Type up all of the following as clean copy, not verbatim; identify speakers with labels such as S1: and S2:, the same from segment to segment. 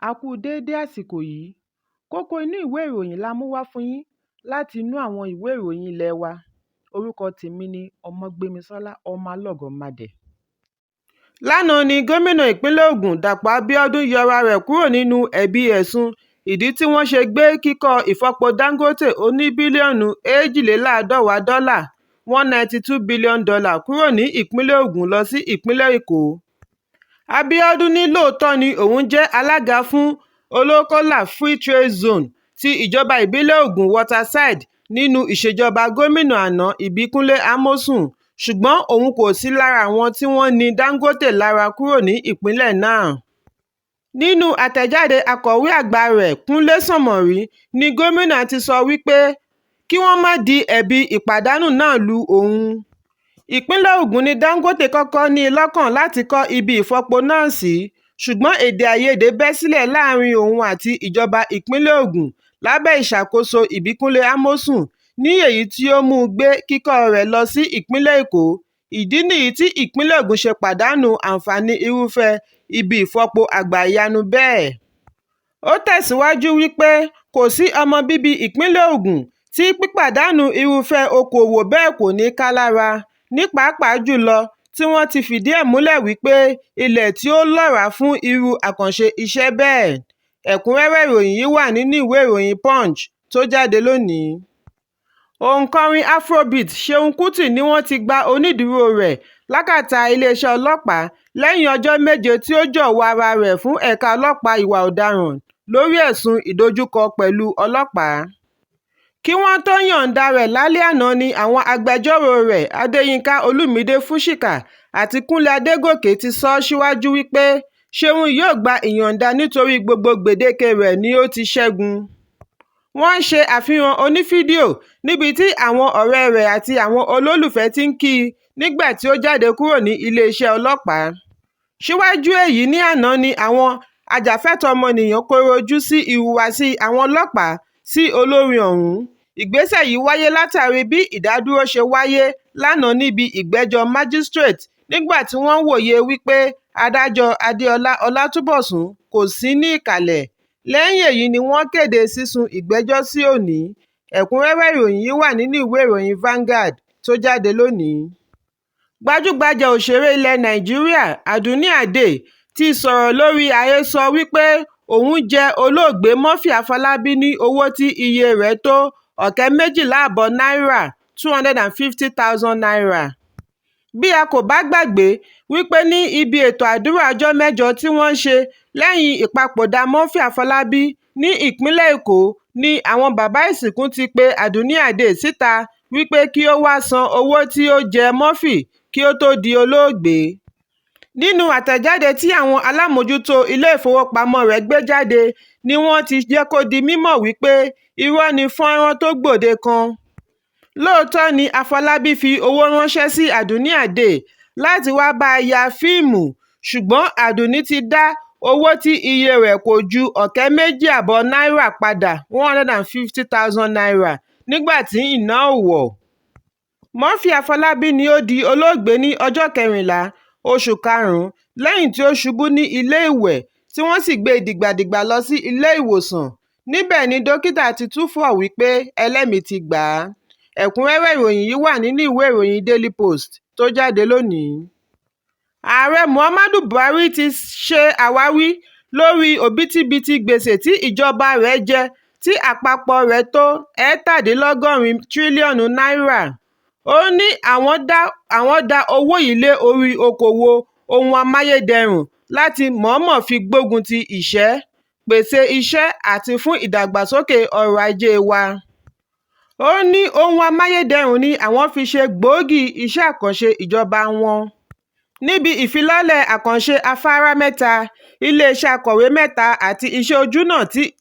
S1: A kú déédé àsìkò yìí. Kókó inú ìwé ìròyìn la mú wá fún yín láti inú àwọn ìwé ìròyìn ilé wa. Orúkọ tèmi ni Ọmọgbémisọ́lá Ọmọlọ́gọ̀mádẹ. Lánàá ní gómìnà ìpínlẹ̀ Ogun, Dàpọ̀ Abiodun, yọra rẹ̀ kúrò nínú ẹ̀bi ẹ̀sùn ìdí tí wọ́n ṣe gbé kíkọ́ ìfọpo Dangote oní bílíọ̀nù 2.2 dọ́là $192 billion kúrò ní ìpínlẹ̀ Ogun lọ sí ìpínlẹ̀ Èkó. Abiodun ní lóòótọ́ ni òun jẹ́ alága fún Olokola Free Trade Zone ti ìjọba ìbílẹ̀ Ogun Waterside nínú ìṣèjọba gómìnà àná Ìbíkúnlẹ̀ Amọ̀sùn, ṣùgbọ́n òun kò sí lára àwọn tí wọ́n ní Dangote lára kúrò ní ìpínlẹ̀ náà. Nínú àtẹ̀jáde akọ̀wé àgbà rẹ̀ Kúnlé Sànmọ́rí ni gómìnà ti sọ wípé kí wọ́n má di ẹ̀bi ìpàdánù náà lu òun. Ìpínlẹ̀ Ogun ni Dangote kọ́kọ́ ní lọ́kàn láti kọ́ ibi ìfọpo náà sí, ṣùgbọ́n èdè-àìyedè bẹ́ sílẹ̀ láàrin òun àti ìjọba ìpínlẹ̀ Ogun lábẹ́ ìṣàkóso Ìbíkúnlẹ̀ Amọ̀sùn, ní èyí tí ó mú gbé kíkọ́ rẹ̀ lọ sí ìpínlẹ̀ Èkó. Ìdí nìyí tí ìpínlẹ̀ Ogun ṣe pàdánù àǹfààní irúfẹ́ ibi ìfọpo àgbàyanu bẹ́ẹ̀. Ó tẹ̀síwájú wípé kò sí ọmọ bíbí ìpínlẹ̀ Ogun tí pípàdánù irúfẹ́ okòòwò bẹ́ẹ̀ kò ní ká lára, ní pàápàá jùlọ tí wọ́n ti fìdí ẹ̀ múlẹ̀ wípé ilẹ̀ tí ó lọ́ràá fún irú àkànṣe iṣẹ́ bẹ́ẹ̀. Ẹ̀kúnrẹ́rẹ́ ìròyìn yìí wà nínú ìwé ìròyìn Punch tó jáde lónìí. Òǹkọrin Afrobeat Seun Kuti ni wọ́n ti gba onídùúró rẹ̀ lákàtà iléeṣẹ́ ọlọ́pàá lẹ́yìn ọjọ́ méje tí ó jọ̀wọ́ ara rẹ̀ fún ẹ̀ka ọlọ́pàá ìwà ọ̀daràn lórí ẹ̀sùn ìdojúkọ pẹ̀lú ọlọ́pàá. Kí wọ́n tó yọ̀ǹda rẹ̀ lálẹ́ àná ni àwọn agbẹjọ́rò rẹ̀ Adéyinka Olúmídé Fúṣíkà àti Kúnlé Adégòkè ti sọ síwájú wípé Ṣeun yóò gba ìyọ̀ǹda nítorí gbogbo gbèdéke rẹ̀ ni ó ti ṣẹ́gun. Wọ́n ṣe àfihàn onífídíò níbi tí àwọn ọ̀rẹ́ rẹ̀ àti àwọn olólùfẹ́ ti ń kí i nígbà tí ó jáde kúrò ní iléeṣẹ́ ọlọ́pàá. Síwájú èyí ní àná ni àwọn ajàfẹ́tọ̀ọ́ ọmọnìyàn kọ̀rọ̀ ojú sí ìhùwàsí àwọn ọlọ́pàá sí olórin ọ̀hún. Ìgbésẹ̀ yìí wáyé látàrí bí ìdádúró ṣe wáyé lánàá níbi ìgbẹ́jọ́ májísíréètì nígbà tí wọ́n wòye wípé Adájọ́ Adéọlá Ọlátúnbọ̀sún kò sí ní ìkàlẹ̀. Lẹ́yìn èyí ni wọ́n kéde sísún ìgbẹ́jọ́ sí òní. Ẹ̀kúnrẹ́rẹ́ ìròyìn yìí wà nínú ìwé ìròyìn Vanguard tó jáde lónìí. Gbajúgbajà òṣèré ilẹ̀ Nàìjíríà Àdùnní Adé ti sọ̀rọ̀ lórí àhesọ wípé òun jẹ́ olóògbé Murphy Afolábí ní owó tí iye rẹ̀ tó 12,500 náírà ₦250,000. Bí a kò bá gbàgbé wípé ní ibi ètò àdúrà ọjọ́ mẹ́jọ tí wọ́n ṣe lẹ́yìn ìpapòdà Murphy Afolábí ní ìpínlẹ̀ Èkó ni àwọn bàbá ìsìnkú ti pe Àdùnní Adé síta wípé kí ó wá san owó tí ó jẹ Murphy kí ó tó di olóògbé. Nínú àtẹ̀jáde tí àwọn alámòjútó ilé-ìfowópamọ́ rẹ̀ gbé jáde ni wọ́n ti jẹ́ kó di mímọ̀ wípé irọ́ ni fọ́nrán tó gbòde kan. Lóòótọ́ ni Afolábí fi owó ránṣẹ́ sí Àdùnní Adé láti wá bá a ya fíìmù, ṣùgbọ́n Àdùnní ti dá owó tí iye rẹ̀ kò ju 2,500 náírà padà ₦150,000 nígbà tí iná ò wọ̀. Murphy Afolábí ni ó di olóògbé ní ọjọ́ kẹrìnlá, oṣù karùn-ún lẹ́yìn tí ó ṣubú ní ilé-ìwẹ̀ tí wọ́n sì gbé e dìgbàdìgbà lọ sí ilé-ìwòsàn. Níbẹ̀ ni dókítà ti túfọ̀ wípé ẹlẹ́mìí ti gbà á. Ẹ̀kúnrẹ́rẹ́ ìròyìn yìí wà nínú ìwé ìròyìn Daily Post tó jáde lónìí. Ààrẹ Muhammadu Buhari ti ṣe àwáwí lórí òbítíbitì gbèsè tí ìjọba rẹ̀ jẹ tí àpapọ̀ rẹ̀ tó 77 tírílíọ̀nù náírà. Ó ní àwọn dá owó yìí lé orí okòwò ohun amáyédẹrùn láti mọ̀ọ́mọ̀ fi gbógun ti ìṣẹ́, pèsè iṣẹ́ àti fún ìdàgbàsókè ọrọ̀ ajé wa. Ó ní ohun amáyédẹrùn ni àwọn fi ṣe gbòógì iṣẹ́ àkànṣe ìjọba wọn. Níbi ìfilọ́lẹ̀ àkànṣe afárá mẹ́ta, iléeṣẹ́ akọ̀wé mẹ́ta àti iṣẹ́ ojúnà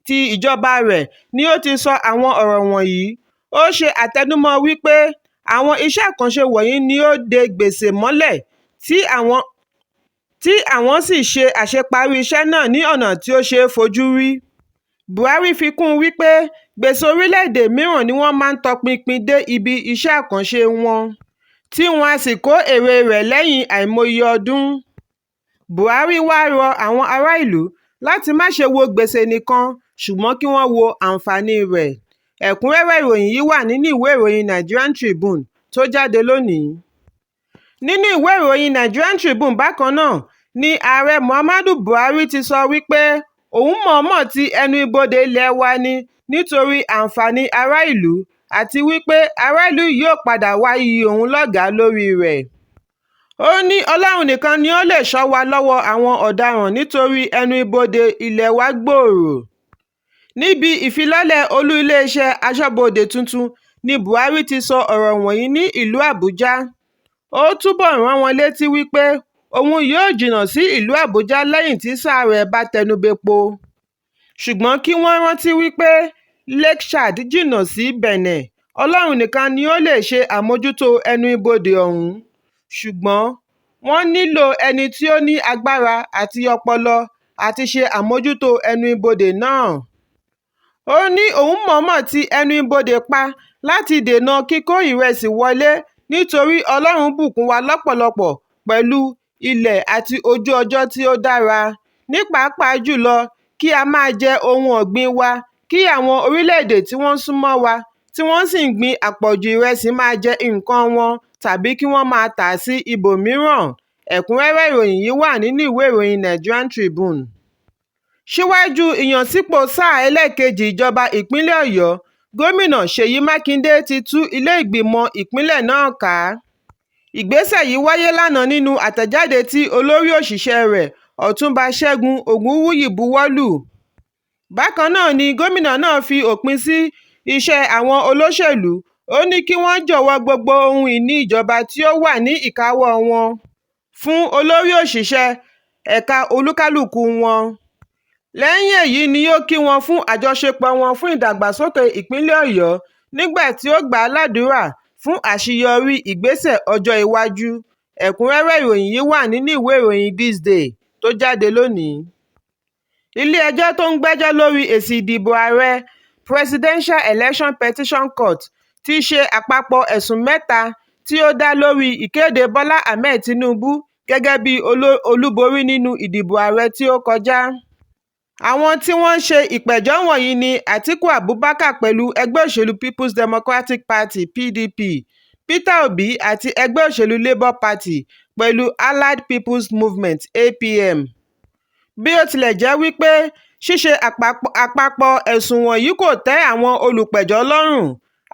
S1: ti ìjọba rẹ̀ ni ó ti sọ àwọn ọ̀rọ̀ wọ̀nyí. Ó ṣe àtẹnumọ́ wípé àwọn iṣẹ́ àkànṣe wọ̀nyí ni ó de gbèsè mọ́lẹ̀ tí àwọn sì ṣe àṣeparí iṣẹ́ náà ní ọ̀nà tí ó ṣe é fojú rí. Buhari fi kún un wípé gbèsè orílẹ̀-èdè mìíràn ni wọ́n máa ń tọpinpin dé ibi iṣẹ́ àkànṣe wọn, tí wọ́n á sì kó èrè rẹ̀ lẹ́yìn àìmọye ọdún. Buhari wá rọ àwọn ará ìlú láti má ṣe wo gbèsè nìkan ṣùgbọ́n kí wọ́n wo àǹfààní rẹ̀. Ẹ̀kúnrẹ́rẹ́ ìròyìn yìí wà nínú ìwé ìròyìn Nigerian Tribune tó jáde lónìí. Nínú ìwé ìròyìn Nigerian Tribune bákan náà ni Ààrẹ Muhammadu Buhari ti sọ wípé òun mọ̀ọ́mọ̀ ti ẹnu ibodè ilé wa ní nítorí àǹfààní ará ìlú àti wípé ará ìlú yóò padà wá yin òun lọ́gàá lórí rẹ̀. Ó ní Ọlọ́run nìkan ni ó lè ṣọ́ wa lọ́wọ́ àwọn ọ̀daràn nítorí ẹnu ibodè ilé wa gbòòrò. Níbi ìfilọ́lẹ̀ olú iléeṣẹ́ aṣọ́bodè tuntun ní Buhari ti sọ ọ̀rọ̀ wọ̀nyí ní ìlú Àbújá. Ó túbọ̀ rán wọn létí wípé òun yóò jìnnà sí ìlú Àbújá lẹ́yìn tí sáà rẹ̀ bá tẹnubẹ́po. Ṣùgbọ́n kí wọ́n rántí wípé Lake Chad jìnnà sí Benin, Ọlọ́run nìkan ni ó lè ṣe àmójútó ẹnu ibodè ọ̀hún, ṣùgbọ́n wọ́n nílò ẹni tí ó ní agbára àti ọpọlọ àti ṣe àmójútó ẹnu ibodè náà. Ó ní òun mọ̀ọ́mọ̀ ti ẹnu ibodè pa láti dènà kíkó ìrẹsì wọlé nítorí Ọlọ́run bùkún wa lọ́pọ̀lọpọ̀ pẹ̀lú ilẹ̀ àti ojú ọjọ́ tí ó dára, ní pàápàá jùlọ kí á máa jẹ ohun ọ̀gbìn wa kí àwọn orílẹ̀-èdè tí wọ́n sún mọ́ wa tí wọ́n sì ń gbin àpọ̀jù ìrẹsì máa jẹ nǹkan wọn tàbí kí wọ́n máa tà á sí ibòmíràn. Ẹ̀kúnrẹ́rẹ́ ìròyìn yìí wà nínú ìwé ìròyìn Nigerian Tribune. Síwájú ìyànsípò sáà ẹlẹ́ẹ̀kejì ìjọba ìpínlẹ̀ Ọ̀yọ́, Gómìnà Ṣèyí Mákindè ti tú ilé ìgbìmọ̀ ìpínlẹ̀ náà ká. Ìgbésẹ̀ yìí wáyé lánàá nínú àtẹ̀jáde tí olórí òṣìṣẹ́ rẹ̀, Ọ̀túnba Ṣẹ́gun Ògúnwùyí buwọ́ lù. Bákan náà ni gómìnà náà fi òpin sí iṣẹ́ àwọn olóṣèlú, ó ní kí wọ́n jọ̀wọ́ gbogbo ohun ìní ìjọba tí ó wà ní ìkáwọ́ wọn fún olórí òṣìṣẹ́ ẹ̀ka olúkálùkù wọn. Lẹ́yìn èyí ni ó kí wọn fún àjọṣepọ̀ wọn fún ìdàgbàsókè ìpínlẹ̀ Ọ̀yọ́ nígbà tí ó gbà á ládùúrà fún àṣeyọrí ìgbésẹ̀ ọjọ́ iwájú. Ẹ̀kúnrẹ́rẹ́ ìròyìn yìí wà nínú ìwé ìròyìn This Day tó jáde lónìí. Ilé-ẹjọ́ tó ń gbẹ́jọ́ lórí èsì ìdìbò ààrẹ Presidential Election Petition Court ti ṣe àpapọ̀ ẹ̀sùn mẹ́ta tí ó dá lórí ìkéde Bọ́lá Ahmed Tinubu gẹ́gẹ́ bí olúborí nínú ìdìbò ààrẹ tí ó kọjá. Àwọn tí wọ́n ṣe ìpẹ̀jọ́ wọ̀nyí ni Atiku Abubakar pẹ̀lú ẹgbẹ́ òṣèlú Peoples Democratic Party (PDP), Peter Obi àti ẹgbẹ́ òṣèlú Labour Party pẹ̀lú Allied People's Movement (APM). Bí ó tilẹ̀ jẹ́ wípé ṣíṣe àpapọ̀ ẹ̀sùn wọ̀nyí kò tẹ́ àwọn olùpẹ̀jọ́ lọ́rùn,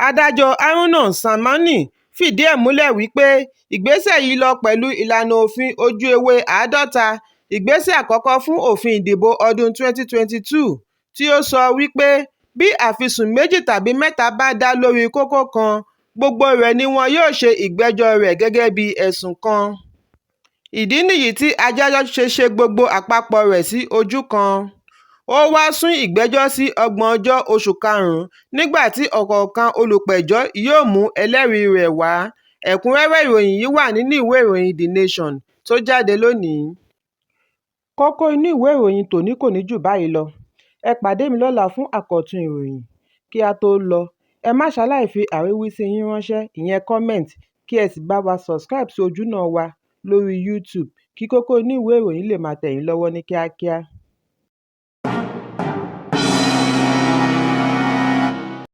S1: Adájọ́ Haruna Tsammani fìdí ẹ̀ múlẹ̀ wípé ìgbésẹ̀ yìí lọ pẹ̀lú ìlànà òfin Ojú-ewé 50, Ìgbésẹ̀ Àkọ́kọ́ fún Òfin Ìdìbò ọdún 2022, tí ó sọ wípé bí àfisùn méjì tàbí mẹ́ta bá dá lórí kókó kan, gbogbo rẹ̀ ni wọn yóò ṣe ìgbẹ́jọ́ rẹ̀ gẹ́gẹ́ bí ẹ̀sùn kan. Ìdí nìyí tí adájọ́ ṣe ṣe gbogbo àpapọ̀ rẹ̀ sí ojú kan. Ó wáá sún ìgbẹ́jọ́ sí ògbóǹjọ́ oṣù karùn-ún nígbà tí ọ̀kọ̀ọ̀kan olùpẹ̀jọ́ yóò mú ẹlẹ́rìí rẹ̀ wá. Ẹ̀kúnrẹ́rẹ́ ìròyìn yìí wà nínú ìwé ìròyìn The Nation tó jáde lónìí. Kókó inú ìwé ìròyìn tòní kò ní jù báyìí lọ. Ẹ pàdé mi lọ́la fún àkọ́tún ìròyìn. Kí á tó lọ, ẹ má ṣaláì fi àríwísí yín ránṣẹ́ ìyẹn comment kí ẹ sì bá wa subscribe sí ojúnà wa lórí YouTube kí kókó inú ìwé ìròyìn lè máa tẹ̀ yín lọ́wọ́ ní kíákíá.